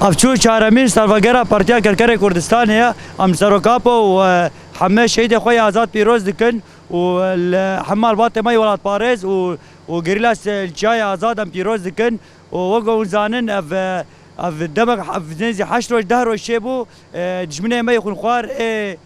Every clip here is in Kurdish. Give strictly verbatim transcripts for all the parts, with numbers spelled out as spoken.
Ev çû çaremîn salvegera Partiya Kerkerê Kurdistanê ye. Em li Serokapo û, e, heme şehîdê xwe yê azad pîroz dikin û li hema malbatê me yê welatparêz û, û gerîla se-, çiyayê azad em pîroz dikin û wek hûn zanin ev, e, ev demek ev nêzî heşt roj, deh roj çêbû, e, dijminê me yê xwînxwar ê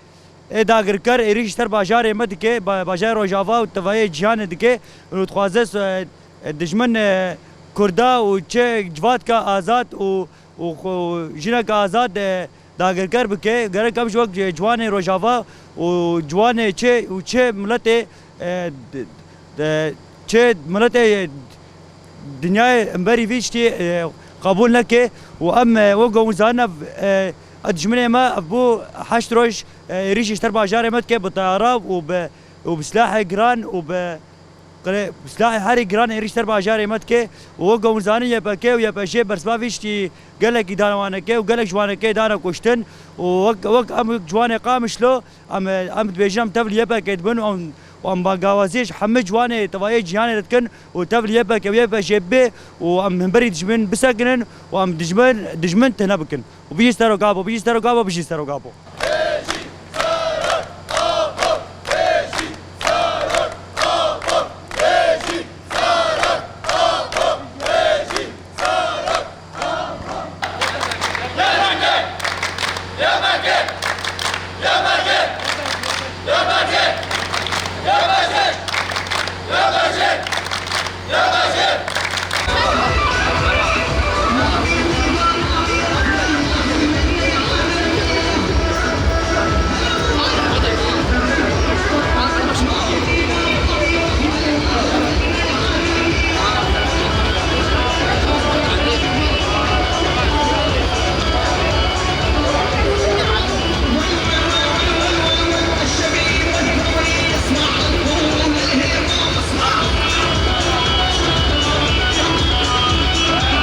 Ê dagirker êrîş ser bajarê me dike, ba-, bajarê Rojava û tevayê cîhanê dike û dixwaze, e, dijmin, e, Kurda û çi civatka azad û, û xwe, jineka azad, e, dagirker bike. Gerek em ji wek ciwanê Rojava û ciwanê çi û çi miletê, e, d-, d-, çi miletê dinyayê em berî vî tiştî, e, qebûl neke û em, e, wek hûn zanin ev, e, ev dijminê me ev bû heşt roj, e, êrîşî ser bajarê me dike bi teyara û bi, û bi silahê giran û bi qire-, bi silahê herî giran êrîş ser bajarê me dike û wek hûn zanin Y P G û Y P J bersiva vî tiştî gelekî dane waneke û gelek ji waneke dane kuştin û wek, wek em wek ciwanê Qamişlo Em, em dibêjin em tev li Y P G dibin û em, û em bangawaziyê ji hemî ciwanê tevayê cîhanê re dikin û tev li Y P G û Y P J bê û em hemberî dijmin bisekinin û em dijmin, dijmin tune bikin. Û bijî Serokapo, bijî Serokapo, bijî Serokapo.